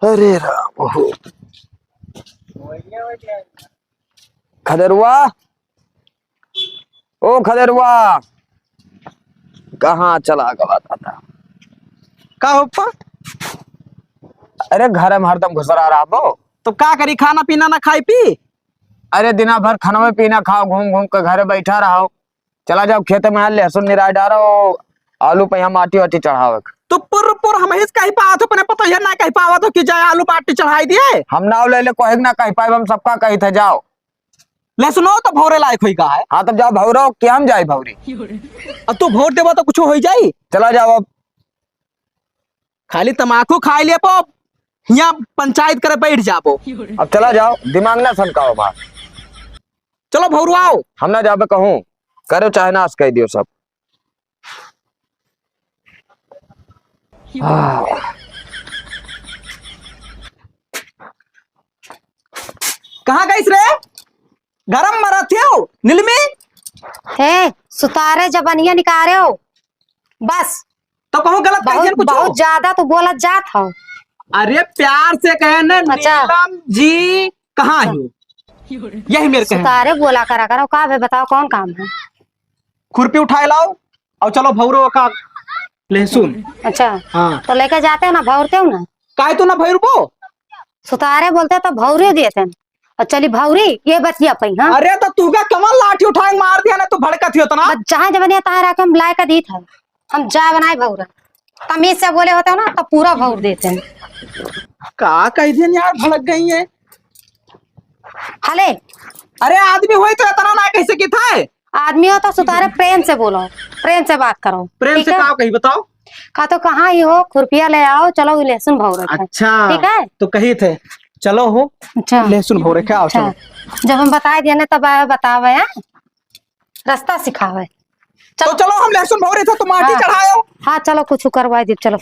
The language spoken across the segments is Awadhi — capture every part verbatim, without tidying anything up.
अरे राम हो। खदेरुआ, ओ खदेरुआ, कहाँ चला गवा दादा? का हो पा? अरे, घर में हरदम घुसरा रहबो। तो का करी, खाना पीना ना खाई पी? अरे, दिना भर खाना में पीना खाओ, घूम घूम के घरे बैठा रहो। चला जाओ खेत में, लहसुन निराय डारो, आलू पे यहाँ माटी वाटी चढ़ावे के। तो पुर पुर हम हिस कही पावत हो, अपने पता यह ना कही पावत हो कि जाए आलू माटी चढ़ाई दिए। हम नाव ले ले कोई ना कही पाए, हम सबका कही थे जाओ। लहसुनो तो भौरे लायक होई का है। हाँ, तब जाओ भौरो, कि हम जाई भौरी। अब तू भौर देबो तो कुछ होई जाई। चला जाओ अब। खाली तमाकू खाई ले पो, यहाँ पंचायत करे बैठ जाबो। अब चला जाओ, दिमाग ना सनकाओ बात। चलो भौरुआओ। हम ना जाबे कहूँ, करो चाहे नाश कर दियो सब। आह। कहाँ गइस रे? गरम मरत हो, नीलमी? हे, सुतारे जबनिया निकारे हो। बस। तो कहूँ गलत कह बहुत, दियन कुछ? बहुत ज्यादा तू बोलत जात हो। अरे प्यार से कहे ना, अच्छा। नीलम जी, कहाँ हो? यही मेरे कहे। सुतारे बोला करा करो, का बे बताओ कौन काम है? खुरपी उठाए लाओ और चलो भौरो का लहसुन। अच्छा। हाँ। तो लेके जाते हो ना, भौरते हो ना? काहे तू ना भौरबो? सुतारे बोलते तो भौरे देते हैं। और चली भौरी, ये बतिया पई, हाँ? अरे तो तू का कमल लाठी उठाए मार दिया ना, तू भड़कत ही उतना। बस जहाँ जबनिया तहाँ रखे हम लाए का दी था। हम जा बनाए भौरा। तमीज से बोले होते हो ना तो पूरा भौर देते हैं। का कह दिया यार, भड़क गई है। हले। अरे आदमी होई तो इतना ना कह सकी था। आदमी हो तो सुतारे प्रेम से बोलो, प्रेम से बात करो, प्रेम ठीक से है? का कही बताओ? का तो कहाँ ही हो, खुरपिया ले आओ, चलो ये लहसुन भौर रखा है। अच्छा, ठीक है? तो कही थे, चलो हो, अच्छा। लहसुन भौर रखा आओ, अच्छा। चलो। जब हम बताए दिए ना तब आए बतावे, हाँ? रास्ता सिखावे। तो चलो। चलो हम लहसुन भौरे थे, तो माटी हाँ। चढ़ायो। हाँ, चलो कुछ करवाई दे, चलो।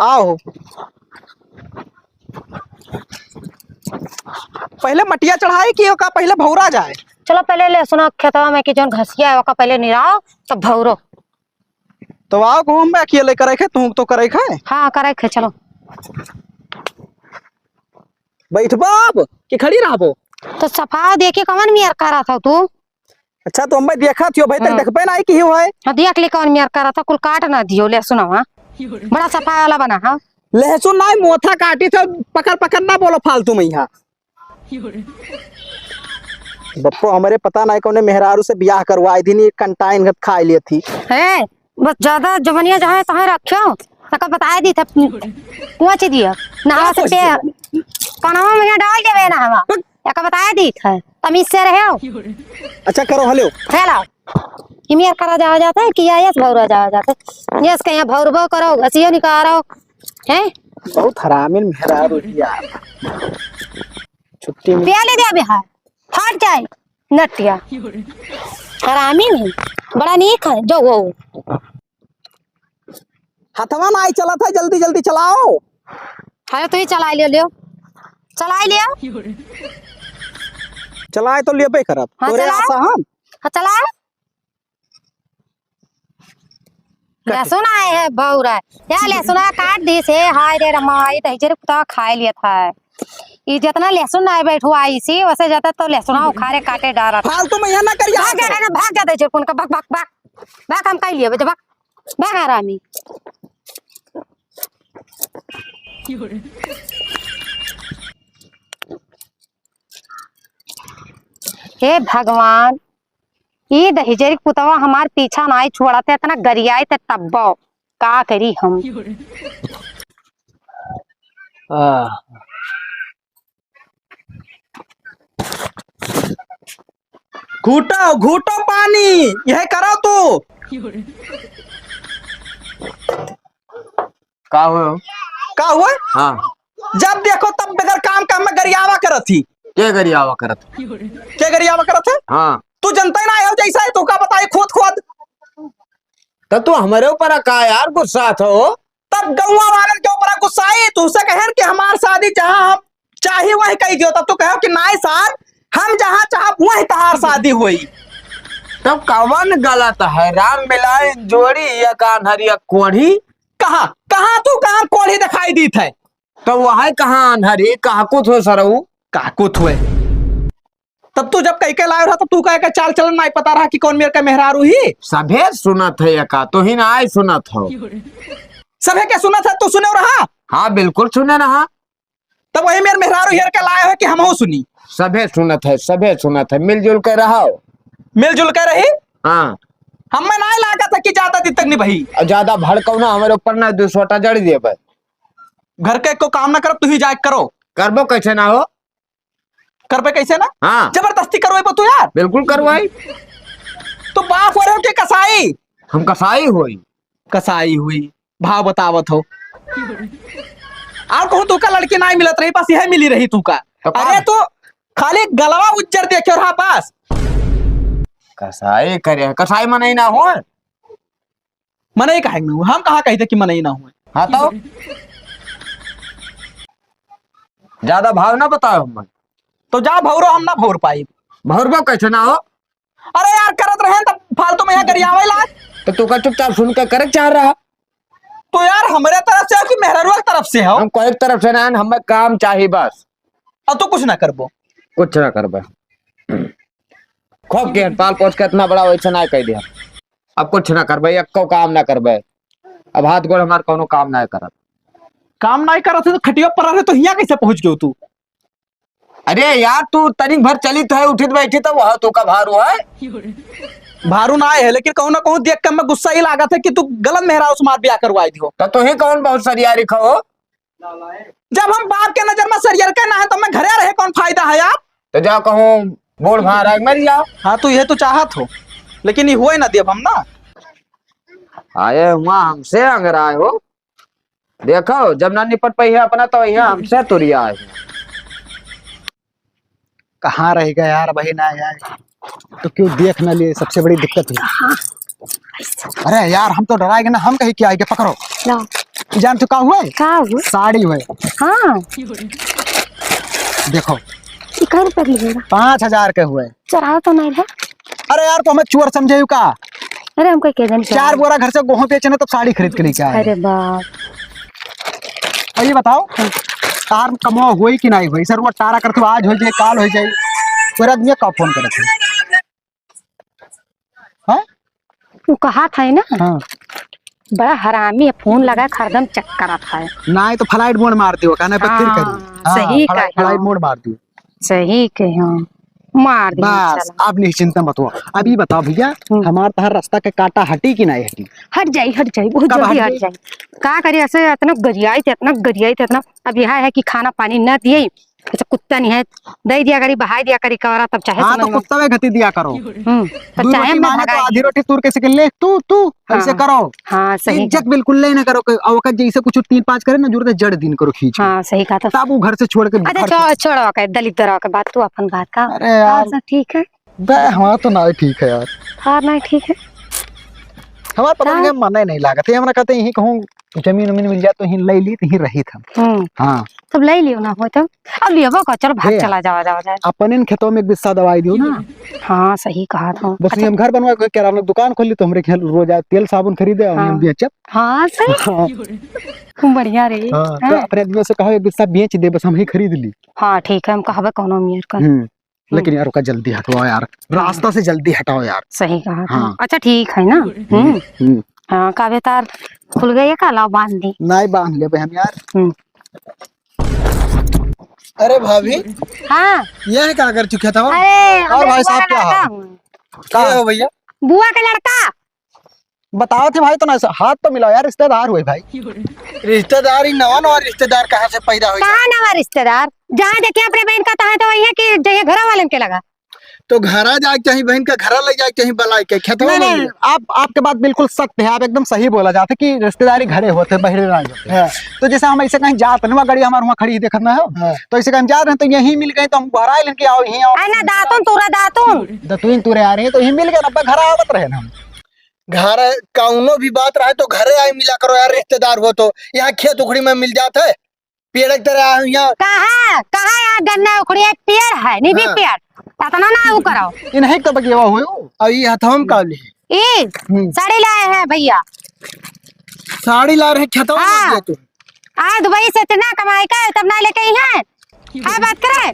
आओ। पहले मटिया चढ़ाई कि ओका पहले भौरा जाए? चलो पहले लहसुन खेतवा में कि जौन घसिया है ओका पहले निराओ, तब भौरो। तो आओ को हम अकेले करे खे, तू तो करे खे। हाँ, करे खे, चलो। बैठबो अब कि खड़ी रहबो? तो सफा देखी कवन मियर करा था तू? अच्छा, तो हमें देखा थियो भाई, तक हाँ। देखबे ना कि हो है। हाँ, देख ले कौन मियर करा था, कुल काट ना दियो लहसुनवा। बड़ा सफा वाला बना है। लहसुन ना, मोथा काटी थे, पकड़ पकड़ ना बोलो फालतू में यहाँ। बप्पो हमरे पता नहीं कौने मेहरारू से बियाह करवाई दिनी, कंटाइन खाए लिए थी। है, बस ज्यादा जवनिया जहाँ तहाँ रख्यो, तका बताए दी था, पहुँच दिया। नहावा से कुछ पे, दिया? कनवा में डाल देवे नहावा। एका बताए दी था, तमीज से रहे हो। अच्छा करो, हेलो। हेलो। इमियर करा जावा जाता है, कि आयस भौरा जावा जाता है। यस कहीं भौरबो करो, घसियो निकारो, हैं? बहुत हरामिन मेहरारू यार। छुट्टी में प्याले दे अबे है, फट जाए, नटिया। हरामी नहीं, बड़ा नीक है, जो वो। हथवा ना आई चलत है, जल्दी जल्दी चलाओ। अरे तू ही चला लियो, लियो। चला लियो। चलाए तो लेबे करब। हाँ, तोरे चलाओ। आशा हम। हाँ, चलाओ। लहसुन आए है, बौरा। या लहसुन काट दी से, हाय रे रमा, ये दही जरे कुत्ता खा लिया था। ये जितना लहसुन ना बैठो आई सी, वैसे ज्यादा तो लहसुन उखाड़े काटे डारा था। फालतू में यहाँ ना करिया भाग जा, करो। ना, भाग जा, दे जरे उनका, भाग, भाग, भाग। भाग, हम कह लिया, भाग। बा हरामी। हे भगवान, ई दहिजरी पुतवा हमार पीछा नाई छोड़त है, इतना गरियाई ते तब्बो का करी हम। आह। घूटो, घूटो पानी, यह करो तू। का हुआ? का हुआ? हाँ। जब देखो तब बगैर काम काम में गरियावा करत ही। के गरियावा करत? के गरियावा करत है? हाँ। तू जनता ही ना हो जैसा है, तो का बताए खुद खुद। तब तू हमारे ऊपर का यार गुस्सा थो? तब गौवा वालन के ऊपर गुस्साई, तू से कहन कि हमार शादी जहाँ हम चाही वही कही दियो, तब तू कहो कि नाई साहब, हम जहाँ चाहब वही तहार शादी होई। तब कवन गलत है? राम मिलाए जोड़ी, एक आन्हर एक कोढ़ी। कहाँ, कहाँ तू, कहाँ कोढ़ी देखाई दीत है? तो वह है कहाँ अन्हरी, कहाँ कुछ हो सरऊ? कहाँ कुछ हुए? तब तू जब कह के लायो रहा, तब तू कह के चाल चलन नाई पता रहा कि कौन मेर का मेहरारू ही? सभे सुनत है, एका तो ही ना आय सुनत हो। सभे के सुनत है, तू सुने रहा? हाँ, बिल्कुल सुने रहा। तब वही मेर मेहरारू हेर के लाए हो कि हमहू सुनी? सभे सुनत है, सभे सुनत है, मिलजुल के रहो। मिलजुल के रही? हाँ। हमें नाई लागत है कि ज्यादा दिन तक निभाई। और ज्यादा भड़काओ ना, हमारे ऊपर ना दो सोटा जड़ देबे। घर के को काम ना करब, तू ही जाए करो। करबो कैसे ना हो? करबे कैसे ना? हाँ। जबरदस्ती करवाइबो तू यार। बिल्कुल करवाई। तू बाप हो रहे हो कि कसाई? हम कसाई होई। कसाई हुई, भाव बतावत हो। और कहूँ तू का लड़की नाई मिलत रही, बस यह मिली रही तू का। तो का? अरे तू खाली गलवा उज्जर देखे रहा बस। कसाई करे, कसाई मनई ना हो। मनई काहे न हो? हम कहाँ कही थे कि मनई ना हो? हाँ तो? ज्यादा भाव ना बताओ हम। तो जा भौरो, हम ना भौर पाई। भौरबो कैसे ना हो? अरे यार, करत रहे तब फालतू में यहाँ गरियावे लाग। तो तू का चुपचाप सुन के करे चाह रहा? तो यार, हमरे तरफ से हो कि मेहररुआ के तरफ से हो? हम कोई तरफ से ना, हमें काम चाही बस। अब तू कुछ ना करबो? कुछ ना करबे। खूब के पाल पोस के इतना बड़ा वैसे ना कह दिया। अब कुछ ना करबे, एको काम ना करबे। अब हाथ गोड़ हमार कौनो काम ना करत। काम ना करत है तो खटिया पर रहे तो हियाँ कैसे पहुँच गयो तू? अरे यार, तू तनिक भर चलित है, उठित बैठित है, वह तू का भारू है? भारू ना आए है, लेकिन कहूँ ना कहूँ देख के हमें गुस्सा ही लागत है कि तू गलत मेहरारू से हमार ब्याह करवाई दियो। तो तू ही कौन बहुत सरियारी खो? जब हम बाप के नजर में सरियर के ना है, तो मैं घरे रहे कौन फायदा है यार? तो जा कहूँ बूढ़ भारा मर जाओ। हाँ, तू ये तो चाहत हो, लेकिन ये हुए ना देब हम ना। आए हुआ हमसे अंगराए हो। देखो, जब ना निपट पाई है अपना, तो यहाँ हमसे तुरिया है। कहाँ रह गया यार, वही ना यार, तो क्यों देख ना लिए, सबसे बड़ी दिक्कत है। अरे यार, हम तो डराए गए ना, हम कहीं क्या आएंगे, पकड़ो। ला। जान तू का हुए? का हुए? साड़ी हुए। हाँ। देखो। ई कै रुपया के मिलेगा? पाँच हजार के हुए। चोरावा तो नहीं है? अरे यार, तो हमें चोर समझे हो का? अरे, हमको के जन चार बोरा घर से गोहूं बेचे ना, तब साड़ी खरीद के लेके आए। अरे बाप। और ये बताओ, हाँ। तार कमवा होई कि नहीं होई? सर, वो तारा करते हो, आज हो जाए, काल हो जाए, पूरा दुनिया का फोन करते हैं। हाँ? वो कहा था ना? हाँ। बड़ा हरामी है, फोन लगा के हरदम check करत है। ना, ये तो flight mode मार दियो, कहना पे फिर हाँ, करी। हाँ, सही flight, कहा। Flight mode मार दियो। सही कहे, हाँ। मार दियो बस, साला। अब निश्चिंता मत हो। अब ये बताओ भैया, हम्म। हमार तहार रास्ता के कांटा हटी कि नहीं हटी? हट जाई, हट जाई, बहुत कब जल्दी हट हट जाई? जाई। का करी, ऐसे इतना गरियाई थे, इतना गरियाई थे, इतना। अब यह है कि खाना पानी न दिए, अच्छा, कुत्ता नहीं है, दे दिया करी, बहाई दिया करी कवरा, तब चाहे हाँ, तो समझ में कुत्ता में घती दिया करो। हम्म, तब दू चाहे रोटी में मांगे तो भगाई आधी दिया। रोटी तूर के सिकल ले, तू, तू, हाँ, ऐसे करो। हाँ, सही इज्जत कहा। बिल्कुल ले ना करो, कि अवकात जैसे कुछ तीन पाँच करे ना, जरूरत है जड़ दिन करो खींच के। हाँ, सही कहा तो। तब वो घर से छोड़ के अच्छा, घर से छोड़, छोड़ के, दलित दरा के बात, तू अपन बात का। अरे यार। और सब ठीक है? बे, हमारा तो ना ही ठीक है यार। और ना ही ठीक है? हमारा पता नहीं, हाँ। मन ही नहीं लागत है, हमरा कहते यहीं कहूँ जमीन उमीन मिल जाए तो यहीं ले ली, तो यहीं रही था। हम्म। हाँ। तब ले लियो ना हो तो। अब लियो का, चलो भाग ए, चला जावा, जावा जाए। अपने न खेतों में एक बिस्सा दवाई दियो ना। हाँ, सही कहा था। बस अच्छा। हम घर बनवा के किराना दुकान खोल ली तो हमरे खेल रोज आए, तेल साबुन खरीदे और हाँ। हम बेचब। हाँ, सही। हाँ। खूब बढ़िया रे। हाँ, तो हाँ। अपने आदमी से कहो एक बिस्सा बेच दे, बस हम ही खरीद ली। हाँ, ठीक है, हम कहबे कौनो मियर का। हम्म। लेकिन हम्म। यार, ओका जल्दी हटवाओ यार, हाँ। रास्ता से जल्दी हटाओ यार। सही कहा था। हाँ। अच्छा, ठीक है ना? हम्म। हम्म। हाँ, का बेतार खुल गई है का? लाओ, बांध दी। नहीं, बांध लेबे हम यार। हम्म। अरे भाभी। हाँ। ये है का कर चुके था? अरे, और भाई साहब, क्या हाल? का है भैया? बुआ का लड़का। बताओ थे भाई, तो ना हाथ तो मिलाओ यार, रिश्तेदार हुए भाई। रिश्तेदार ही नवा नवा रिश्तेदार कहाँ से पैदा हुई? कहाँ नवा रिश्तेदार? जहाँ देखे अपने बहन का, तहाँ तो वही है कि जइए घर वालन के लगा। तो घरा जाए के चाही, बहन का घरा ले जाए के चाही, बलाए के खेतवा नहीं, में नहीं, ले। आप, आपके बात बिल्कुल सत्य है, आप एकदम सही बोला जाता कि रिश्तेदारी घरे होते, बहरे ना होते। हाँ। तो जैसे हम ऐसे कहीं जात नहीं, गड़ी हमारे वहाँ खड़ी देखत ना हो, हाँ। तो ऐसे कहीं जात रहे तो यहीं मिल गए, तो हम घर आए लेकिन आओ यहीं आओ। है ना दातुन, तोरा दातुन। दतुइन तोरे आ रहे हैं, तो यहीं मिल गए ना, अपना घर आवत रहे ना हम। घर कौनो भी बात रहे तो घरे आए मिला करो यार, रिश्तेदार हो तो। यहाँ खेत उखड़ी में मिल जात है, पेड़ की तरह आए यहाँ। कहाँ, कहाँ यहाँ गन्ना उखड़ी है, पेड़ है, नहीं भी हाँ। पेड़। इतना ना वो कराओ। ये नहीं तो बगियावा हो। और ये हथवा में का ले? ये हम्म। साड़ी लाए हैं भैया। साड़ी ला रहे, खेतवा में हाँ। दिया तू। आए दुबई से इतना कमाई का, तब ना लेके आई है। हाँ, बात करे।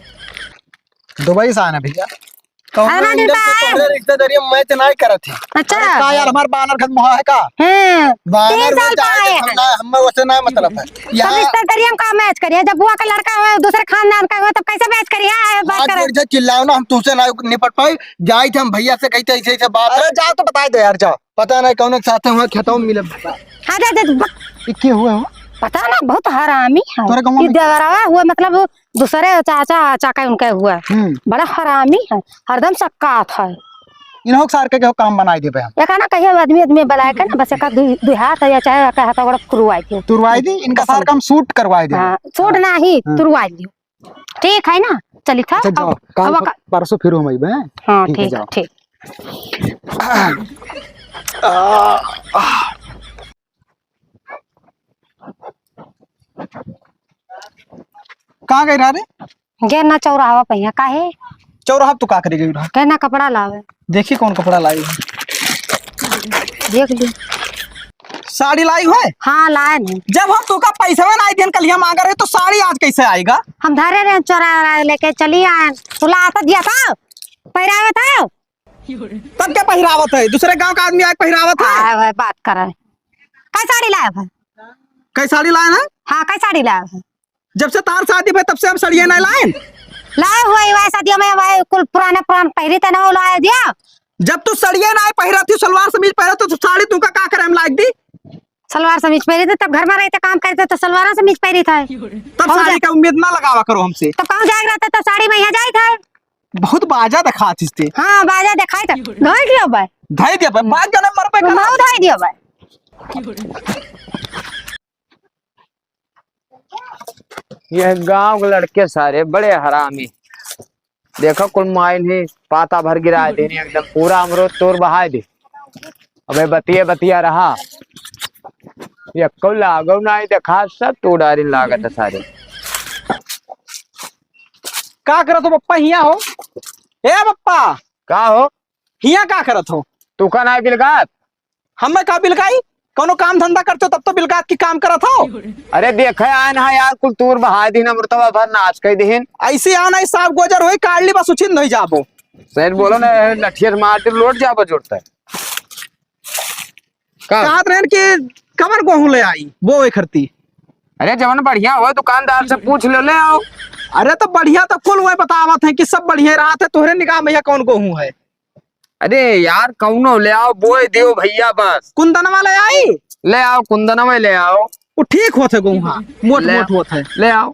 दुबई से आना भैया। कौनो आना दिन एंगल से का आए? तोहरे रिश्तेदारी में मैच नाहीं करत है। अच्छा। अरे का यार, हमार बानर खत मोहा है का? हाँ। बानर तीन साल हो का चाहे आए हम हैं। ना, हमें वैसे ना मतलब है। तब यहाँ रिश्तेदारी हम का मैच करिए, जब बुआ का लड़का हो, दूसरे खानदान का हो, तब कैसे मैच करिए? आए, बात आज करे। फिर से चिल्लाओ ना, हम तुमसे ना निपट पाए। जाए थे हम भैया से, कहते ऐसे ऐसे बात है। अरे जाओ तो बताई दो यार, जाओ। पता नहीं कौन के साथ हुआ, खेतों में मिले। हाँ, जा, जा, बक। ये के हुआ हो? पता ना, बहुत हरामी है। तोरे गाँव ये में देवरवा हुआ, मतलब, दूसरे चाचा, चाचा उनके हुआ। हम्म। बड़ा हरामी है, हरदम सक्कात है। इन्हों के सार के केहू काम बनाई देबे हम। एक ना कहिए आदमी, आदमी बुलाए के ना, बस एक दु-, दु हाथ है, या चाहे एक हाथ ओकरा तुरवाई दियो। तुरवाई दी, इनका सार का हम सूट करवाई देबे। हाँ, सूट हाँ। ना ही, हाँ। तुरवाई दियो। ठीक है ना, चली था। अच्छा, जाओ, अब, काल अब पर-, का परसों फिर हम अइबे, हैं? हाँ, ठीक है, ठीक, जाओ। ठीक। कहाँ गई रहा रे? गए ना चौराहा पहिया, काहे? चौराहा तू का करे गई रहा? गए ना कपड़ा लावे। देखी कौन कपड़ा लाई है। देख ली। साड़ी लाई है? हाँ, लाए नहीं। जब हम तोका पैसा में नहीं देन, कल हम मांगा रहे, तो साड़ी आज कैसे आएगा? हम धरे रहे, चोरा लेके चली आए। तू लाता दिया था, पहिरावे था। तब क्या पहिरावत है? दूसरे गांव का आदमी आके पहिरावत है। हाँ, वह बात करे। कई साड़ी लाया है? कई साड़ी लाया है? हाँ, कई साड़ी लाया है? जब से तार शादी भई, तब से हम सड़िया नहीं लाएन। लाए हुए ही वह सदियों में वह कुल पुराना पुरान पहिरी थे ना, वो लाए दिया। जब तू सड़िया नहीं पहिरा थी, सलवार समीज पहिरा, तो साड़ी तुमका का करे हम लाग दी? सलवार समीज पहिरी थे, तब घर में रहते, काम करते तो सलवार समीज पहिरी था। तब कहूँ साड़ी जा- का उम्मीद ना लगावा करो हमसे। तब कहूँ जाए रहता तो साड़ी में यहाँ जाए था। बहुत बाजा दिखा थी ते। हाँ, बाजा दिखाई था। धोई दियो भाई। धोई दियो भाई, बाज जाने मर पे तो करा। माऊ धोई दियो भाई। यह गांव के लड़के सारे बड़े हरामी। देखो कुल माइन ही पाता भर गिराए देनी, एकदम पूरा अमरूद तोड़ बहाए दे। अबे बतिया बतिया रहा, यक्को लागो नाई देखा, सब तोड़ डारिन लागत है सारे। का करत हो बप्पा हिया हो? ए बप्पा! का हो? हिया का करत हो? तू का नाई बिलगात? हमें का बिलगाई? कौनो काम धंधा करते हो तब तो बिलगात की काम करत हो। अरे देखे आए ना यार, कुल तूर बहाए दिन, अमृतवा भर नाश कर दिन। ऐसे आना ही साफ गोजर होई, काट ली बस उछिन नहीं जाबो। सही बोलो ना, लठिया से मार के लोट जाबो जोड़ता है। का? कहत रहन कि कवन गोहूं ले आई, बोवे खरती। अरे जवन बढ़िया हो दुकानदार से पूछ लो, ले आओ। अरे तो बढ़िया तो कुल वह बतावत है कि सब बढ़िया रहत है, तोहरे निगाह में यह कौन गोहूं है? अरे यार, कौनो ले आओ, बोए दियो भैया बस। कुंदनवा ले आई? ले आओ, कुंदनवा ले आओ। वो ठीक होत है गोहूं, हाँ, मोट ले मोट आओ। होत है। ले आओ।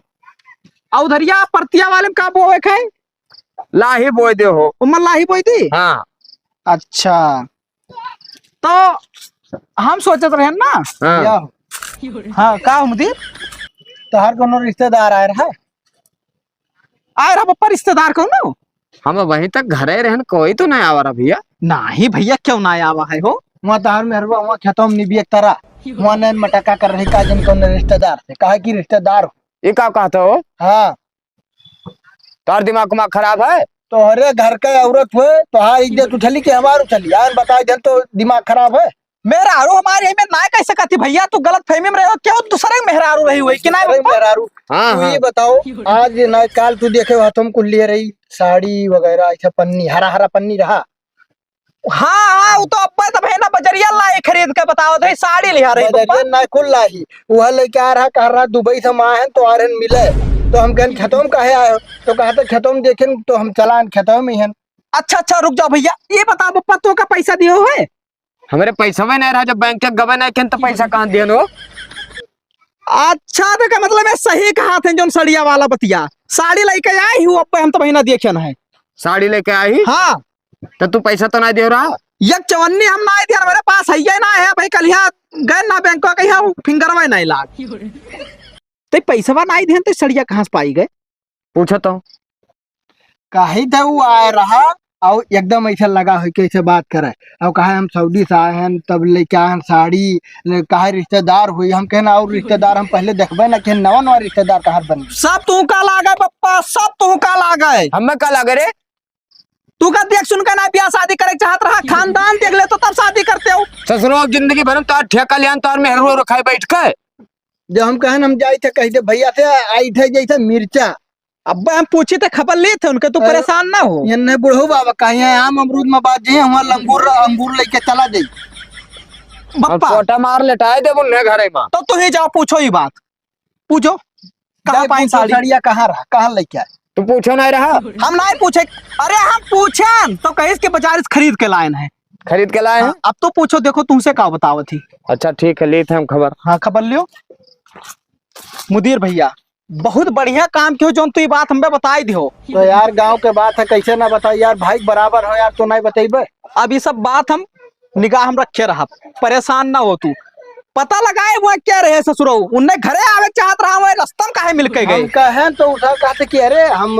आ उधरिया परतिया वाले में का बोए के है? लाही बोए दे हो। उमर लाही बोई दी? हाँ। अच्छा, तो हम सोचत रहन ना। हाँ। या। हाँ, का हो मुदीर? तोहार कोनो रिश्तेदार आए रहा? आए रहा पप्पा रिश्तेदार कोनो? हम वहीं तक घरे रहन, कोई तो नहीं आवा रहा भैया। नहीं भैया, क्यों ना आवा है हो? वहाँ तोहार मेहरबा, वहाँ खेतों में निबियक तरा, वहाँ नैन मटका कर रही का जन कोनो रिश्तेदार से, कहा कि रिश्तेदार हो। ये का कहता हो? हाँ। तोहार दिमाग उमाग खराब है? तोहरे घर के औरत हुए, तोहार इज्जत उछली कि हमार उछली? यार बताए दे तो दिमाग खराब है। मेहरारू हमारे यही में ना कह सकती भैया, तू गलत फहमी में रहे हो, क्यों दूसरे के मेहरारू रही हुई कि ना दूसरे के बप्पा? मेहरारू। हाँ, तू हाँ। ये बताओ, आज ना काल तू देखे हो हाथों में कुल लिए रही साड़ी वगैरह, ऐसा पन्नी, हरा हरा पन्नी रहा। हाँ, हाँ, वो तो अब्बे तो बहना बजरिया लाए खरीद के बताओ थे, साड़ी लिया रही बजरिया पप्पा। ना कुल लाही। वह लेके आ रहा, कह रहा दुबई से हम आए हैं तो आ रहे हैं मिले। तो हम कहन खेतों में काहे आए हो? तो कहा तो खेतों में देखें तो हम चलान खेतों में ही हैं। अच्छा, अच्छा, रुक जाओ भैया, ये बताओ पप्पा, तो का पैसा दियो है? हमरे पैसा में नहीं रहा, जब बैंक के गबे नहीं खेन तो पैसा कहाँ दियन हो? अच्छा, तो का मतलब है सही कहा थे जोन सड़िया वाला बतिया, साड़ी लेके आई हूँ, अब हम तो महीना देखे ना है। साड़ी लेके आई? हाँ। तो तू पैसा तो ना दे रहा? एक चवन्नी हम ना दे, मेरे पास है ये ना है भाई, कल यहाँ गए ना बैंक को, कहीं फिंगरवा नहीं लाग। ते पैसवा ना दे, ते सड़िया कहाँ से पाई गए? पूछो तो। कही थे वो आए रहा और एकदम ऐसे लगा हो कि ऐसे बात करे और कहा हम सऊदी से आए हैं, तब लेके आए हैं साड़ी, ले-, कहा रिश्तेदार हुई। हम कहना और रिश्तेदार हम पहले देखबे ना कि नवा नवा रिश्तेदार कहाँ बन गए। सब तू का लागे पप्पा, सब तू का लागे। हमें का लागे रे? तू का देख सुन के ना ब्याह शादी करे के चाहत रहा, खानदान देख ले तो तब शादी करते हो। ससुरो जिंदगी भर में तोहार ठेका लियान, तोहार मेहरुआ रखाई बैठ के। जब हम कहन हम जाई थे कह दे भैया से, आई थे जैसे मिर्चा। अब हम पूछी थे खबर ली थे उनके, तू अरे, परेशान ना हो। ये नहीं बुढ़ऊ बाबा कहीं है, आम अमरूद में बात जी, वहाँ लंगूर अंगूर लेके चला जाई। हम बप्पा। सोटा मार लेटाए देबो ने घरे में। तो तू ही जाओ पूछो ही बात। पूछो, कहाँ जाए पाइन पूछो साड़ी? साड़िया कहाँ रहा, कहाँ लेके आए? तू पूछो नहीं रहा? हम नहीं पूछे। अरे हम पूछन तो कहिस कि बाजार से खरीद के लायन है। खरीद के लाए हैं? हाँ, अब तो पूछो, देखो तुमसे का बतावत ही। अच्छा ठीक है, लीत है हम खबर। हाँ, खबर लियो। मुदीर भैया, बहुत बढ़िया काम कियो, जौन तू ई बात हमें बताई दियो। तो यार गाँव के बात है, कैसे ना बताई यार, भाई के बराबर हो यार, तू नहीं बतैबे? अब ई सब बात हम निगाह हम रखे रहब, परेशान ना हो तू। पता लगाए वहाँ क्या रहे ससुरऊ, उन्हें घरे आवे चाहत रहा, वहाँ रस्ता में काहे मिल के गए? हम कहें तो उठा कहते कि अरे हम,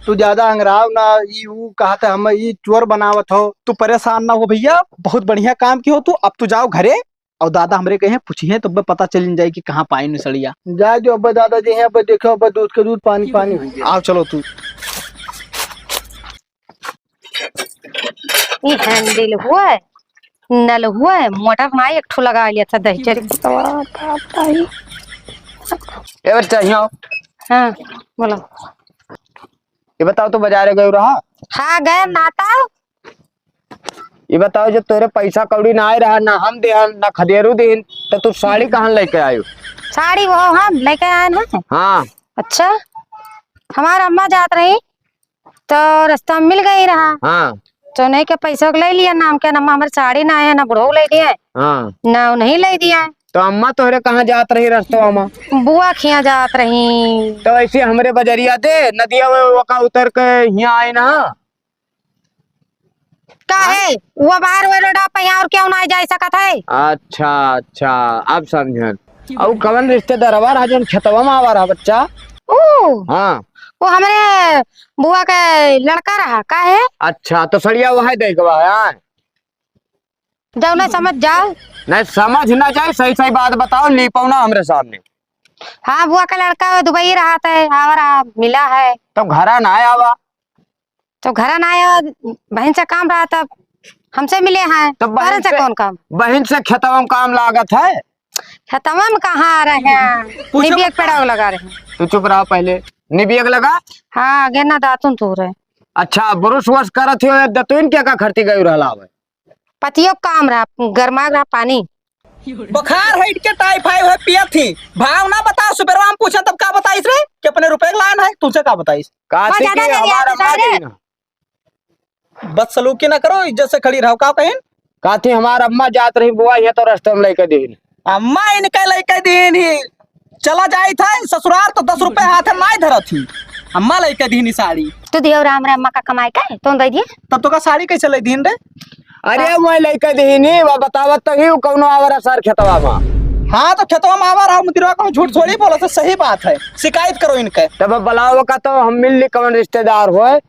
तू ज्यादा अंगराव ना, ई ऊ कहते हम ई चोर बनावत हो। तू परेशान ना हो भैया, बहुत बढ़िया काम कियो तू। अब तू जाओ घरे और दादा हमरे कहे पूछिए तो अब पता चल जाए कि कहाँ पाइन सड़िया। जा जो अब दादा जी हैं, अब देखो अब दूध के दूध पानी पानी हो गया। आओ चलो तू। ई हैंडल हुआ है, नल हुआ है, मोटर ना एक ठो लगा लिया था दही चरी। ए बच्चा, यहाँ आओ। हाँ, बोलो। ये बताओ, तो बाजारे गए रहा? हाँ, गए ना था। ये बताओ, जब तोरे पैसा कौड़ी ना आए रहा, ना हम देहन, ना खदेरू देहन, तो तू साड़ी कहाँ लेके आयो? साड़ी वो हम लेके आए ना। हाँ। अच्छा, हमार अम्मा जात रही, तो रास्ता में मिल गई रहा। हाँ। तो नहीं के पैसा के ले लिया, नाम के नाम हमारे साड़ी ना है, ना बुढ़ऊ ले दिए, हाँ। ना उन्हीं ले दिया। तो अम्मा तोहरे कहाँ जात रही रस्तवा में? बुआ खिया जात रही। तो ऐसे हमरे बजरिया दे, नदिया में ओका उतर के हियाँ आए ना। काहे? वो बाहर वो रोडा पे यहाँ और क्यों ना जाए सकत है? अच्छा, अच्छा, अब समझन। अउ कवन रिश्तेदारवा रहा जौन खेतवा में आवा रहा बच्चा? ऊ? हाँ। वो हमरे बुआ के लड़का रहा, काहे? अच्छा, तो सड़िया वही दे के बा, हाँ? जाओ ना समझ जाओ। नहीं समझ ना जाए, सही सही बात बताओ, लीपो ना हमरे सामने। हाँ, बुआ का लड़का दुबई रहा था, आवा रहा, मिला है। तो घरा ना आवा। तो घरा ना आया, बहिन से काम रहा तब हमसे मिले हैं। तो बहिन तोहरे से से, कौन काम? बहिन से खेतवा में काम लागत है। खेतवा में कहाँ आ रहे हैं? पूछो निबिया के मत। पेड़वा लगा रहे हैं। तू चुप रहा पहले। निबिया के लगा? हाँ, गेना दातुन तू रहे। अच्छा, ब्रश वश करत हो, दतुन के का खरती गई रहला हवे? पतियो काम रहा, गरमा रहा पानी। बुखार हट के टाइफाइड है, पियत ही। भाव ना बताओ, सुबेरवा हम पूछे तब का बताइस रे कि अपने रुपए के लायन है, तुमसे का बताइस? काती ज्यादा की ले लिया हमार तू अम्मा सारे। जी ना। बदसलूकी ना करो, इज्जत से खड़ी रहो। का कहिन? काती हमार अम्मा जात रही बुआ, ये तो रस्ते में लेके दीन। अम्मा इनके लेके दीन ही। चला जाई था ससुरार तो दस रुपए हाथ में नहीं धरत ही। अम्मा लेके दीन ही साड़ी। तू दियो राम रे अम्मा का कमाई का है, तो दे दिए। तब तो का साड़ी कैसे ले दीन रे? अरे हाँ। मैं लेके दीन ही, वो बतावत तो ही, वो कौनो आवारा सार खेतवा में। हाँ तो खेतवा में आवारा हो, मुदिरवा कहूँ झूठ थोड़ी बोला, तो सही बात है। शिकायत करो इनके। तब बुलाओ का तो हम मिल ली कौन रिश्तेदार होए।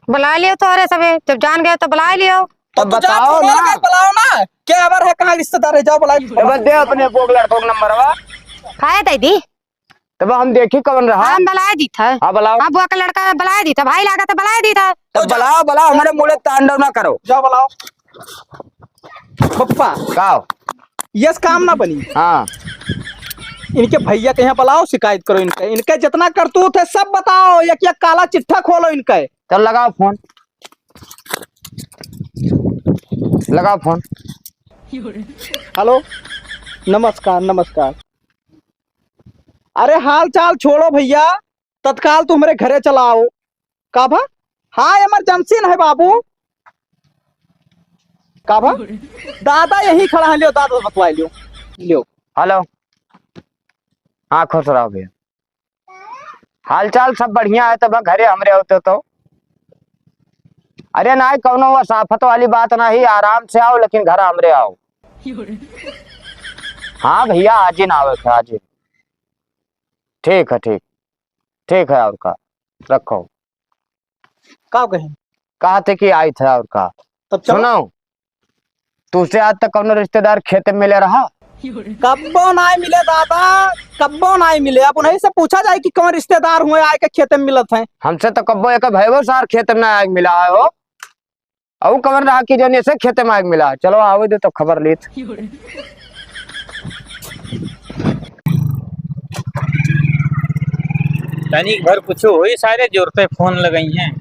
बुला लियो तोहरे सबे, जब जान गए तो बुला लियो। तो तब तू जा, बताओ फोन ना। लगा के बुलाओ ना, क्या खबर है, कहाँ रिश्तेदार है, जाओ बुला लियो। तब दे अपने बोग लड़कों का नंबरवा। खाए दे दी। तब हम देखी कौन रहा। हम बुलाए दी था। हाँ, बुलाओ। हाँ, बुआ का लड़का बुलाए दी था, भाई लागा था, बुलाए दी था। तब बुलाओ, बुलाओ, हमारे मुड़े तांडव ना करो। जाओ बुलाओ। पप्पा। का? यस काम ना बनी। हाँ। इनके भैया के यहाँ बुलाओ, शिकायत करो इनके। इनके जितना करतूत है सब बताओ, एक एक काला चिट्ठा खोलो इनके। चल लगाओ फोन। लगाओ फोन। हेलो, नमस्कार, नमस्कार। अरे हाल चाल छोड़ो भैया, तत्काल तू हमरे घरे चला आओ। का भा? हाँ, इमरजेंसी न है बाबू। का भा? दादा यही खड़ा है, लियो दादा बतवाई लियो, लियो। हेलो, हाँ खुश रहो भैया। हाल चाल सब बढ़िया है, तब घरे हमरे आओ तो, तो। अरे नाहीं, कौनो वसाफत वाली बात नाहीं, आराम से आओ, लेकिन घर हमरे आओ। हाँ भैया, आज ही ना आवे थे, आज ही। ठीक है, ठीक, ठीक है, और का, रखो। का कहे? कहा थे कि आई थे, और का। तब चलो। सुनो, तुझसे आज तक कौनो रिश्तेदार खेते में मिले रहा? कब्बो नाहीं मिले दादा, कब्बो नाहीं मिले। अब उन्हीं से पूछा जाए कि कौन रिश्तेदार हुए आए के खेते में मिलत हैं। हमसे तो कब्बो एक भैवो सार खेते में ना आए मिला है हो। अउ कवन रहा कि जौन ऐसे खेते में आग मिला। चलो, आवे दे तो खबर लेत। तनी घर कुछ होई, सारे जोरते फोन लगई हैं।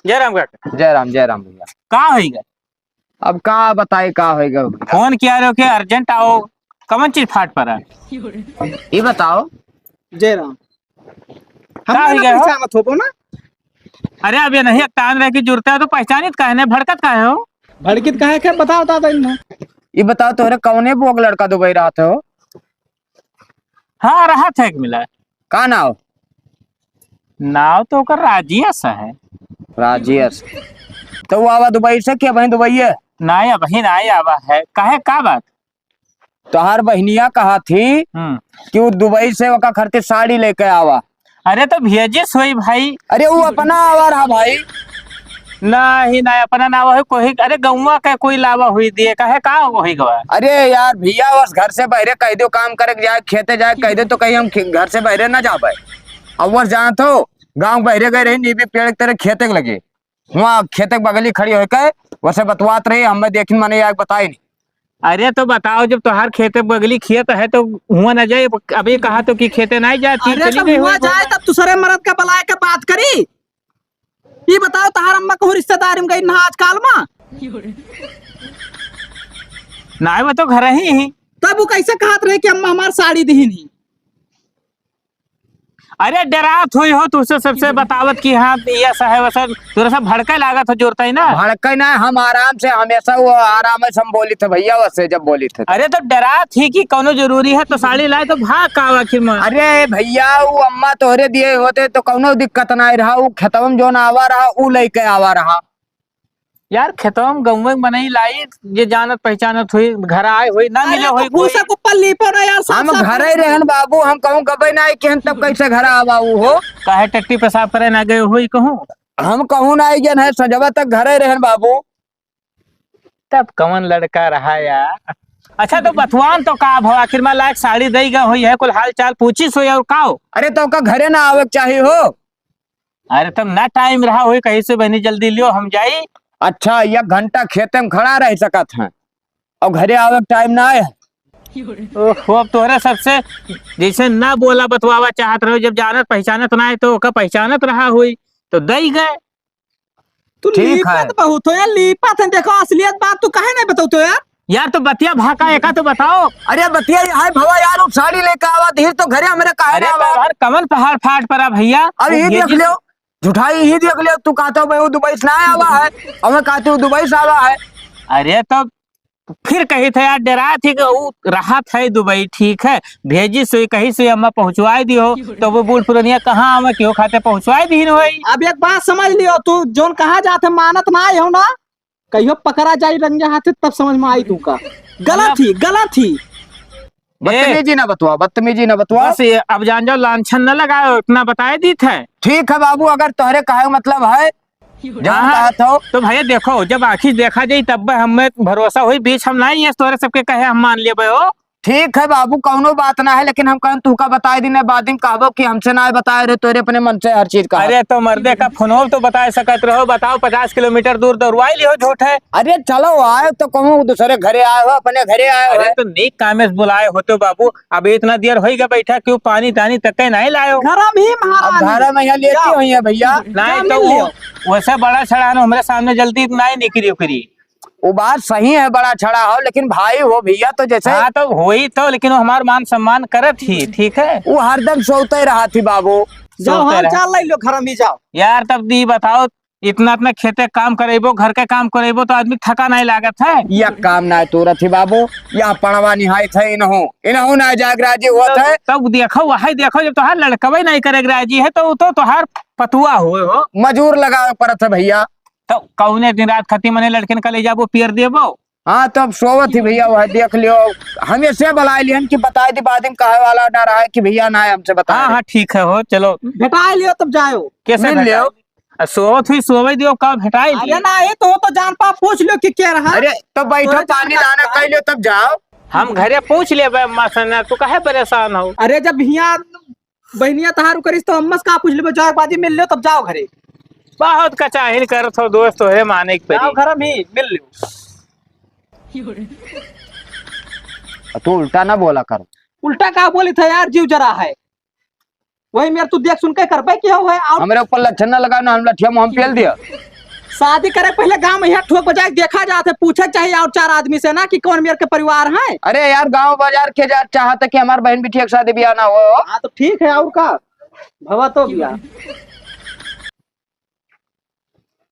जय राम काका। जय राम, जय राम भैया। का होइगा? अब का बताई का होइगा भैया? फोन किया रहो कि urgent आओ, कवन चीज फाट पड़ा? ये बताओ। जय राम। का हमका ना होइगा हो? पहचानत होबो ना? अरे अब ये नहीं, एक टाइम रह के जुड़ता है तो पहचानित काहे नहीं, भड़कत काहे हो? भड़कित काहे के बताओ दादा इन्हें। ये बताओ तोहरे कवने बोग लड़का दुबई रहत हो? हाँ, रहत है एक मिला। का नाव? नाव तो ओकर राजेश है। राजेश। तो वो आवा दुबई से कि अबहीं दुबई है? नाई, अबहीं नाई आवा है। काहे, का बात? तोहार बहिनिया कहा थी हम्म। कि वो दुबई से ओका खातिर साड़ी लेके आवा। अरे तो भेजिस होई भाई। अरे वो अपना आवा रहा भाई। नाही, नाही, अपना ना होई कोई, अरे गौवा के कोई लावा होई दिए, काहे का होई गवा? अरे यार भैया, बस घर से बहरे कह दो, काम करे के जाए, खेते जाए कह दो, तो कहीं हम खे-, घर से बहरे ना जाबे। अब बस जानत हो, गाँव बहरे गए रही, नीबी पेड़ के तरह खेते के लगे, हुआ खेते के बगली खड़ी होके वैसे बतवात रही, हमें देखिन मने यार बताई नहीं। अरे तो बताओ, जब तोहार खेते बगली खेत है तो हुआ ना जाए, अभी कहा तो कि खेते नहीं जाती, अरे चली तब गई हुआ होई। जाए तब दूसरे मर्द का बुलाए के बात करी। ये बताओ, तहार अम्मा कहूँ रिश्तेदारी में गई ना आजकल मा? नाई, वो तो घर ही ही। तब वो कैसे कहत रहे कि अम्मा हमार साड़ी दीन ही? अरे डरात होई हो, तुझसे सबसे बतावत कि हाँ, ये ऐसा है, वैसा, थोड़ा सा भड़के लागत हो, जोरता ही ना। भड़के ना, हम आराम से, हमेशा वो आराम से हम बोली थे भैया, वैसे जब बोली थे। अरे तो डरात ही कि कौनो जरूरी है तो साड़ी लाए तो भाग का आखिर में। अरे भैया, वो अम्मा तोहरे दिए होते तो कौनो दिक्कत ना रहा, वो खेतवा में जोन आवा रहा, वो लेके आवा रहा। यार, खेतवा में गौवे में मनई लाई, जे जानत पहचानत होई, घर आए होई, ना अरे मिले तो होई कोई। भूसा के ऊपर लीपो ना यार, साफ हम साफ घरे ही रहन बाबू, हम कहूँ गबे ना आई केहन, तब कैसे घर आवा ऊ हो? काहे टट्टी पेशाब करे ना गए होई कहूँ? हम कहूँ ना आई गए हैं, सजवा तक घरे रहन बाबू। तब कवन लड़का रहा यार? अच्छा, तो बतवान तो का भवा, आखिर में लायक साड़ी दई गए होई है, कुल हाल चाल पूछिस होई और का हो? अरे, तो का घरे ना आवे के चाही हो? अरे, तब ना टाइम रहा होई, कहीं से बहनी जल्दी लियो, हम जाई। अच्छा, एक घंटा खेते में खड़ा रह सकत हैं और घरे आवे के टाइम ना आए है। ओहो, अब तोहरे सबसे जैसे ना बोला बतवावा चाहत रहो, जब जानत पहचानत ना है तो ओका पहचानत रहा होई तो दई गए। तू ठीक है। लीपत बहुत हो यार, लीपत है। देखो, असलियत बात तू काहे नहीं बताओ तो यार? यार, तो बतिया भाका एका तो बताओ। अरे, बतिया ये है भवा यार, वो साड़ी लेके आवा, धीर तो घरे हमरे काहे अरे, ना आवा? तो हर कमन पहाड़ फाट पड़ा भैया। अब वो ये देख भेजी लियो, झूठाई ही देख लियो, तू कहता हो, "भाई, वो दुबई से ना आवा है," और मैं कहती हूँ, "दुबई से आवा है।" अरे, तो फिर कही थे यार, डरा थी कि वो रहा था दुबई, ठीक है, भेजी सोई, कही सोई अम्मा पहुँचवाई दियो, तो वो बूढ़ पुरनिया कहाँ आवे, क्यों खाते पहुँचवाई दी होई। अब एक बात समझ लियो, तू जोन कहा जात है, मानत ना आए हो ना, कहियो पकड़ा जाई रंगे हाथे, तब समझ में आई तुमका। गलत ही, गलत ही। बदतमीजी ना बतवा, बदतमीजी ना बतवा। बस ये अब जान जाओ, लांछन न लगाओ, इतना बताए दी थे। ठीक है बाबू, अगर तोहरे कहे मतलब है, जब हाँ, कहत हो। तो भैया देखो, जब आँखी देखा जाई तब हमें भरोसा होई, बीच हम नहीं है तोहरे सबके कहे हम मान लेबे हो। ठीक है बाबू, कौनो बात ना है, लेकिन हम कहन तू का बताए दिन बाद में कहबो कि हमसे ना बताए रहे, तोरे अपने मन से हर चीज कहा। अरे तो मर्दे का फोनो तो बताए सकत रहो, बताओ पचास किलोमीटर दूर दौड़वाई लियो झूठ है। अरे चलो आए तो कहूँ दूसरे घरे आए हो, अपने घरे आए हो। अरे तो नीक कामे से बुलाए होते बाबू, अभी इतना देर होई गया बैठा, क्यों पानी तानी तक के नहीं लायो? घर में ही महारानी। अब घर में यहाँ लेती हुई है भैया। नहीं तो वो वैसे बड़ा छड़ा ना हमारे सामने जल्दी नहीं निकली उकरी। वो बात सही है, बड़ा छड़ा हो, लेकिन भाई हो भैया, तो जैसे हाँ, तो होई तो, लेकिन वो हमार मान सम्मान करत ही, ठीक है? वो हरदम सोते रहा थी बाबू। जाओ, सोते हाल रहा। चाल ले लो, घर में जाओ। यार, तब दी बताओ, इतना, इतना खेते काम करेबो, घर के काम करेबो, तो आदमी थका नहीं लागत है। या काम ना तोरत ही बाबू, या पड़वा निहायत है, इनहू, इनहू ना जाग राजी होत है। तब देखो, वही देखो, जब तोहार लड़कवे नहीं करे राजी है, तो, तो तोहार पतुआ हुए हो। मजूर लगावे पड़त है भैया। तो कौने दिन रात खती मने लड़कन का ले जाबो, पियर देबो? हाँ, तो अब सोवत ही भैया, वह देख लियो। हमें से बुलाए लिहन कि बताए दी, बाद में कहे वाला ना रहा है कि भैया ना है, हमसे बताए हाँ, रहे। हाँ, ठीक है हो, चलो। भेटाए लियो तब जाओ। कैसे मिल भेटाए? लियो। आ, सोवत हुई, सोवे दियो, का भेटाए अरे लियो? ना, ये तो, तो जान पा पूछ लियो कि क्या रहा। अरे, तो बैठो, तो जान पानी पा दाना कर लियो, तब जाओ। हम घरे पूछ लेबे अम्मा से ना, तू काहे परेशान हो? अरे, जब हियाँ बहनिया तहार करिस तो अम्मा से का पूछ लेबे? जाओ, एक बाजी मिल लो, तब जाओ घरे। बहुत कचाहिन करत हो दोस्त, तोहरे माने के परी। जाओ घर में ही मिल लो। तू उल्टा ना बोला कर। उल्टा का बोली था यार, जीव जरा है। वही मेर तू देख सुन के करबे की हो है, और हमरे ऊपर लच्छन ना लगाओ ना, हम लठिया मुँह में पेल दिया। शादी करे पहले गाँव में यहाँ ठोक बजाए देखा जात है, पूछे चाहिए और चार आदमी से ना कि कौन मेर के परिवार है। अरे यार, गाँव बाजार के जा चाहत है कि हमार बहन बिटिया के शादी ब्याह ना हो। हाँ तो ठीक है, और का भवा तो ब्याह।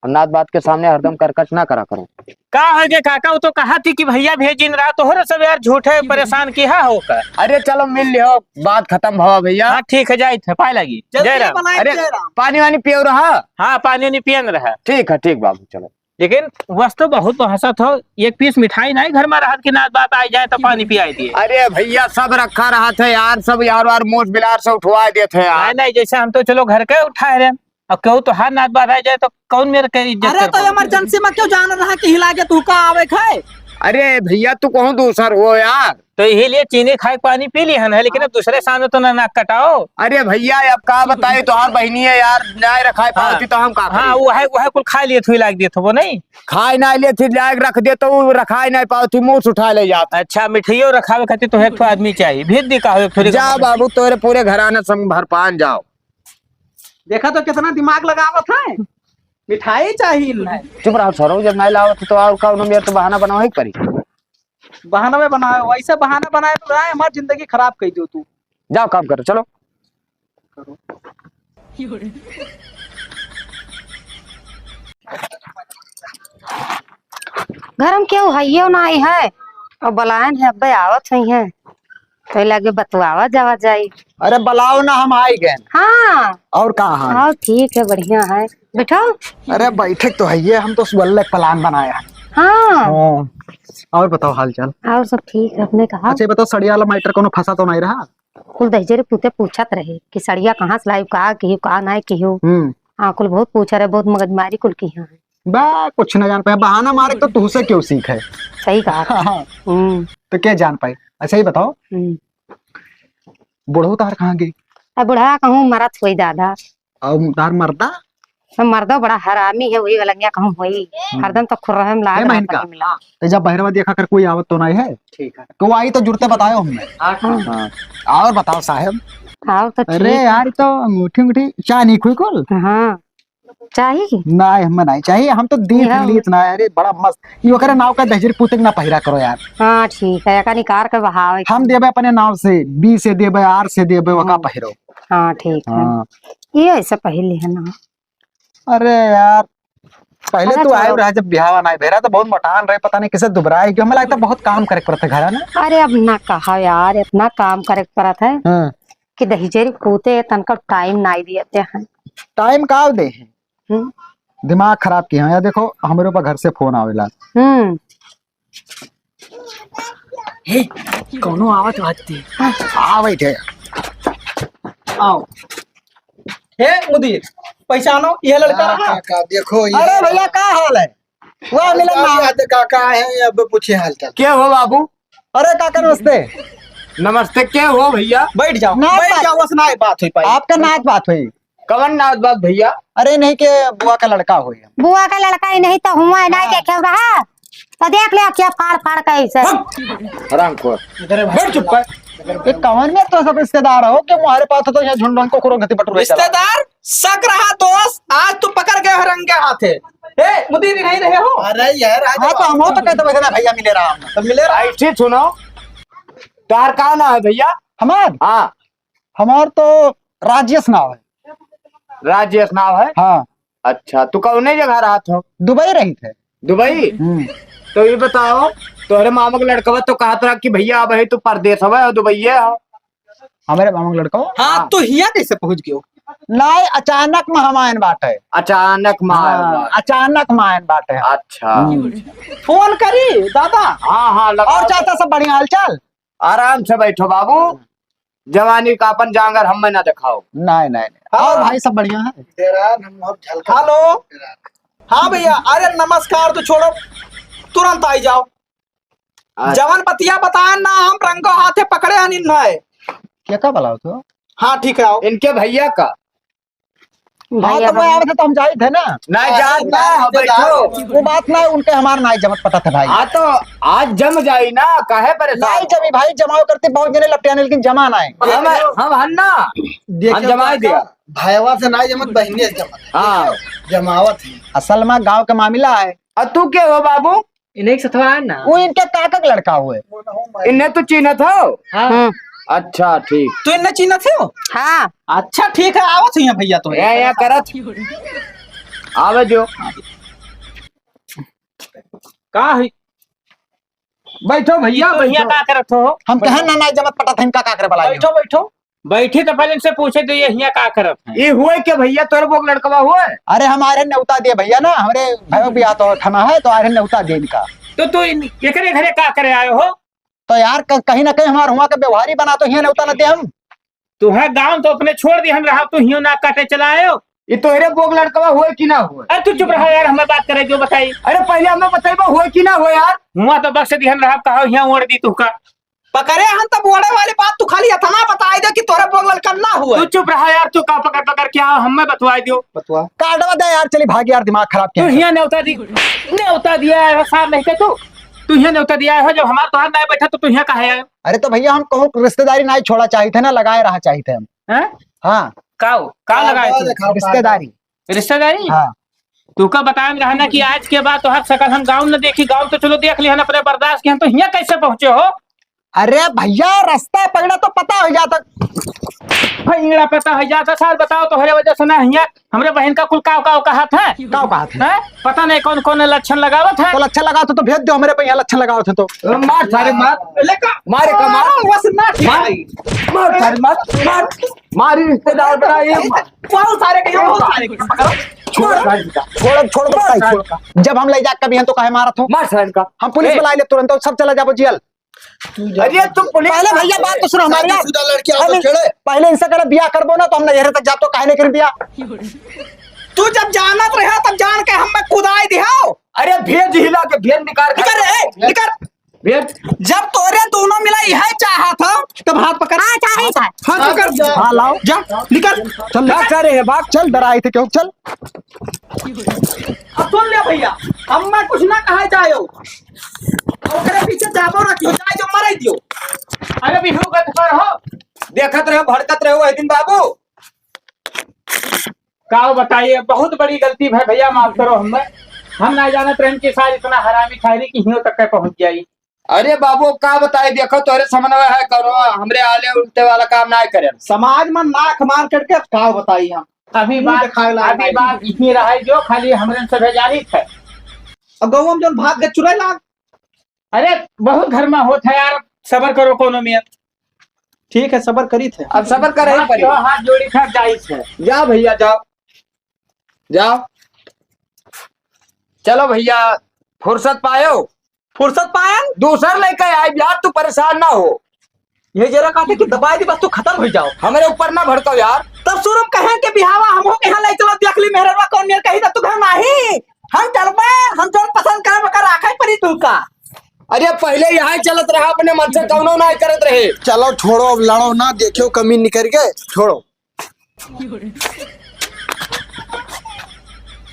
और नात बात के सामने हरदम करकच ना करा करो। का हो गे काका, वो तो कहा थी कि भैया भेजिन रहा, तोहरे सब यार झूठे परेशान किहा हो का? अरे चलो मिल लियो, बात खतम भवा भैया। हाँ ठीक है, जाइत है, पाए लागी। जल्दी जय राम। बनाए अरे जय राम। पानी वानी पियो रहा। हाँ पानी वानी पियन रहा। ठीक है, ठीक बाबू, चलो। लेकिन वस्तु बहुत हंसत हो, एक पीस मिठाई नहीं घर में रहत कि नात बात आ जाए तो पानी पियाई दिए। अरे भैया सब रखा रहत है यार, सब यार वार मोच बिलार से उठवा देत है यार। नहीं नहीं, जैसे हम तो चलो घर के उठाए रहे, अब केहू तोहार नात बात आ जाए तो कौन मेरे के इज्जत अरे कर तो पावे? इमरजेंसी में क्यों जान रहा कि हिला के तू का आवे खाए? अरे भैया तू कहूँ दूसर हो यार। तो यही लिए चीनी खाए के पानी पी लिहन है, लेकिन अब दूसरे सामने तो ना नाक कटाओ। अरे भैया अब का बताई, तोहार बहिनी है यार, न्याय रखाए हाँ। पावती तो हम का हाँ, करी? वो है, वो है कुल खा लिए थी लाग दिए थे वो नहीं। खाए ना लिए थी लाग रख दे तो वो रखाए नहीं पावती, मुंह से उठा ले जात। अच्छा मिठाइयों रखावे खातिर तो एक ठो आदमी चाहिए, भेज दी का हो एक थोड़ी जा बाबू तोरे पूरे घराना संग भरपान जाओ। देखा तो कितना दिमाग लगावत है, मिठाई चाहिए इन्हें। चुप रहो सरो, जब नहीं लावत तो और का उन्होंने तो बहाना बनावे के परी। बहाना में बनावे, वैसे बहाना बनाए तो रहा है, हमारी जिंदगी खराब कर दियो तू। जाओ काम करो, चलो। घर में केहू हइयो नाई है, और बलायन है, अब्बे आवत हुई है, तो लगे बतुआवा जावा जाई। अरे बलाओ ना, हम आई गए। हाँ। और का हाल? हाँ ठीक है, बढ़िया है, बैठो। अरे बैठक तो है ये, हम तो सुबह प्लान बनाया है। हाँ। हाँ। और बताओ हाल चाल? और सब ठीक है, अपने कहा? अच्छा ये बताओ, सड़िया वाला मैटर कोनो फंसा तो नहीं रहा? कुल दहिजरे पूते पूछत रहे कि सड़िया कहाँ से लाइव, का किहो, का नाय किहो। हम्म। हाँ, कुल बहुत पूछा रहे, बहुत मगजमारी कुल की है। बा, कुछ ना जान पाए, बहाना मारे तो तुहसे क्यों सीख है? सही कहा। हाँ। हम्म। तो क्या जान पाए? अच्छा ये बताओ, हम्म। बुढ़ऊ तार कहाँ गई? अब बुढ़ा कहूँ मरत हुई दादा। और तार मर्दा? हम मर्दो बड़ा हरामी है, वही गलंगिया कहूँ होई। हम्म। हरदम तो खुर्रहे में लाग ए रहत महीन का? है मिला। तो जब बहरवा देखा कर कोई आवत तो नहीं है? ठीक है। तो आई तो जुड़ते बतायो हमने। हाँ, हाँ। हाँ। और बताओ साहेब। और तो अरे ठीक है। यार, तो अंगूठी, अंगूठी, चाह नहीं खुई कुल? हाँ। चाही? नहीं, हमें नहीं चाहिए, हम तो देख यह ली इतना है। अरे बड़ा मस्त। ये ओकरे नाव का दहिजरी पूते के ना पहिरा करो यार। हाँ, ठीक है, एका निकार के बहावे के। हम देबे अपने नाव से, बी से देबे, आर से देबे, ओका हाँ। पहिरो। हाँ, ठीक है। हाँ। ये ऐसे पहले है ना। अरे यार, पहले अच्छा, तू आए छोड़ो। रहा जब बिहावा ना भेरा तो बहुत मोटान रहे, पता नहीं किसे दुबराए, क्यों हमें लगता बहुत काम करे के पड़त है घर, है ना? अरे अब ना कहा यार, इतना काम करे के पड़त है हाँ। कि दहिजरी पूते तनका टाइम ना दिए हैं। टाइम का दे हैं? हम्म। दिमाग खराब किहे हैं। या देखो, हमरे ऊपर घर से फोन आवेला। हम्म। हे, कौनो आवत बात थी। आ बैठे। आओ। हे मुदीर, पहचानो, ये लड़का का, रहा? का, का, देखो, ये अरे भैया, का हाल है? वाह, मिलन का ना। बात है, काका है, अब पूछे हाल चाल। क्या हो बाबू? अरे काका, नमस्ते। नमस्ते, क्या हो भैया? बैठ जाओ, ना बैठ बात। जाओ, बस ना बात हो पाई। आपका नात बात हुई। कवन नात बात भैया? अरे नहीं के बुआ का लड़का हो या। बुआ का लड़का ही नहीं तो हुआ है, ना हाँ। देखे रहा। तो देख ले क्या फाड़ फाड़ के ऐसे। हरामखोर। इधर है भाई। बैठ चुप कर। ये कवन में तो सब रिश्तेदार हो कि हमारे पास तो यहाँ झुंड को करो गति बटुरे चला। रिश्तेदार? शक रहा दोस्त, आज तू पकड़ गए हो रंगे हाथे। ए, मुदीर नहीं रहे हो? अरे यार, आज हाँ, तो हम हो तो कहते वैसे ना भैया मिले रहा हम। तो मिले रहा। ऐसे सुनो, तार का नाम है भैया? हमार? हाँ। हमार तो राजेश नाम है। राजेश नाम है? हाँ। अच्छा, तू कौने जगह रहत हो? दुबई रही थे। दुबई? हम्म। तो ये बताओ, तोहरे मामा के लड़कवा तो कहत रहा कि भैया अब है तू परदेस हवे और दुबई हो। हमारे मामा के लड़कवा? हाँ, हाँ। तो हिया कैसे पहुंच गयो? नाय, अचानक में हम आयन बाटे। अचानक में आयन हाँ, बाटे। अचानक में आयन बाटे। अच्छा। हम्म। फोन करी दादा। हाँ, हाँ, लगाओ। और चाचा सब बढ़िया हालचाल? आराम से बैठो बाबू, जवानी का अपन जांगर हमें ना दिखाओ। नहीं, नहीं, नहीं। हाँ। और भाई सब बढ़िया है? डेरान हम बहुत झलका हेलो। डेरान। हाँ भैया, अरे नमस्कार तो छोड़ो, तुरंत आई जाओ। अच्छा। जवन बतिया बताएन ना, हम रंगो हाथे पकड़े हन इन्हें। के का बोलाओ तो? हाँ, ठीक है, आओ। इनके भैया का। हाँ, भैया तो मैं का। आवत है तो हम जाइत है ना। नहीं, अरे जात ना, ना, हम तो बैठो। जाओ। वो बात ना, उनके हमार नाई जमत पटत है भाई। हाँ, तो आज जम जाई ना, काहे परेशान नाई हो? जमी भाई, जमाओ करती बहुत जने लपटियाने, लेकिन जमा नाई। हम, हम हन ना, देखियो हम जमाए काका, दिया। भाईवा से नाई जमत, बहिने से जमत। हाँ। जमावत है। असल में गाँव का मामला है। और तू के हो बाबू? इन्हें एक सथवा है ना। वो इनके काका का लड़का हुए। इन्हें तू चीन्हत हो? हाँ। हम्म। अच्छा, ठीक। तू इन्हें चीन्हत हो? हाँ। अच्छा, ठीक है, आवत हुई है भैया तो। या, या करत। आवे जो। का है? बैठो भैया, तो हियाँ बैठो। का करत हो? हम कहेन ना, नाई जमत पटत है, इनका का करे बलाई? बैठो, बैठो। बैठी तो पहले इनसे पूछे दो, ये हियाँ का करत है? ये हुए के भैया, तोरे बोक लड़कवा हुए? अरे, हमारे नेवता दिए भैया ना, हमरे भाई बियाह तो थमा है, तो आरे नेवता दिए इनका। तो तू इन, एकरे घरे का करे आयो हो? तो यार, क-, कहीं ना कहीं हमार हुआ के व्यवहारी बना, तो हियाँ नेवता न दे हम। तुम्हें गाँव तो अपने छोड़ दिहन रहा, तू हियों ना काटे चला आयो। ये तोहरे बोक लड़कवा हुए कि ना हुए? अरे तू चुप रहा यार, हमें बात करे जो बताई। अरे पहले हमें बताइबा हुए कि ना हुए यार? हुआ तो बक्स दिहन रहा, कहा हियाँ ओढ़ दी तू का। पकड़े हन तब ओढ़े वाली बात तू खाली इतना बताई दे कि तोहरे बोक लड़का ना हुए। तू चुप रहा यार, तू का पकड़ पकड़ के आओ, हमें बतवाई दियो। बतवा। काटवा दे यार, चली भाग यार, दिमाग खराब तू किया है। हियाँ नेवता दी, नेवता दिया है साहब, नहीं के तू? तू हियाँ नेवता दिया है, जब हमार तोहार नाई बैठा तो तू हियाँ काहे आयो? अरे तो भैया हम कहूँ रिश्तेदारी नाई छोड़ा चाहित है ना, लगाए रहा चाहित है हम। हैं? हाँ। काउ? काउ लगाए थे? रिश्तेदारी। रिश्तेदारी? हाँ। तू का बताएम रहा ना कि आज के बाद तोहार सकल हम गाँव न देखी, गाँव तो चलो देख लिहन अपने बर्दाश्त के, हम तो हियाँ कैसे पहुँचे हो? अरे भैया, रास्ता पकड़ा तो पता हो जाता। भैया, पता हो जाता, सार बताओ, तोहरे वजह से ना हियाँ हमरे बहन का कुल काव काव कहत है। काव कहत है? हैं? पता नहीं कौन कौन लक्षण लगावत है। तो लक्षण लगावत है तो भेज दो हमरे पे, यहाँ लक्षण लगावत है तो। मार सारे मार। लेका। मारे का मार। मार, बस ना ठीक मार। है। मार सारे मार। मार। मारी रिश्तेदार बना ये मार। कौन सारे के, कौन सारे के? छोड़ सारे का। छोड़, छोड़, छोड़, छोड़। जब हम ले जा कभी हम तो काहे मारत हो? मार सारे का। हम पुलिस ए। बुला ले तुरंत, सब चला जाबो जेल। अरे तुम पुलिस पहले भैया बात तो सुनो हमारी। शादीशुदा लड़कियां को हम छेड़े। पहले इनसे करे बियाह करबो ना तो हम नैहरे तक जातो काहे नहीं करी बियाह? तू जब जानत रहे तब जान के हमें कुदाई दिहाओ। अरे भेज हिला के भेज निकाल के। निकर रे, निकर। भेज। जब तोरे दोनों मिला यह चाहत हो तब हाथ पकड़। हाँ, चाहे, चाहे। हाथ पकड़। हाँ, लाओ। जा, निकर। चल, जा। करे है बाप, चल, डराई थे क्यों, चल। अब सुन ले भैया, हमें कुछ ना कहा जायो। ओकरे पीछे जाबो ना क्यों, जाए जो मराई दियो। अरे बिहू गत पर हो, देखत रहो, भड़कत रहो वही दिन बाबू। का बताइए, बहुत बड़ी गलती है भैया, माफ करो हमें। हम ना जानत रहन कि सार इतना हरामी ठहरी कि हियों तक के पहुंच जाई। अरे बाबू, का बताई, देखो तोहरे समन्वय है, करो हमरे आले उल्टे वाला काम ना करे। समाज में नाक मार करके का बताई हम? अभी मुंह बात, दिखावे ला अभी नहीं। बात इतनी रहे जो खाली हमरे से भेजारी है। अब गौवा में जौन भाग के चुराई लाग। अरे, बहुत घर में होत है यार, सबर करो कोनो में। ठीक है, सबर करी थे। अब सबर करे बात पड़ी। जो हाथ जोड़ी था, जाइज है। जा भैया, जाओ। जाओ। चलो भैया, फुर्सत पायो। फुर्सत पायन? दूसर लइके आइब यार, तू परेशान ना हो। ये जरा कहते कि दबाई दी, बस तू खत्म हो जाओ। हमरे ऊपर ना भड़काओ यार। तब शुरू कहें कि बिहावा हम हो के यहाँ ले चलो, देख ली मेहरवा कौन मेर कही, तब तू घर नाही। हम चलबे, हम जौन पसंद करब ओकर राखे पड़ी तू का। अरे पहले यहाँ चलत रहा, अपने मन से कौनो ना करत रहे। चलो छोड़ो, अब लड़ो ना, देखियो कमी निकल के, छोड़ो।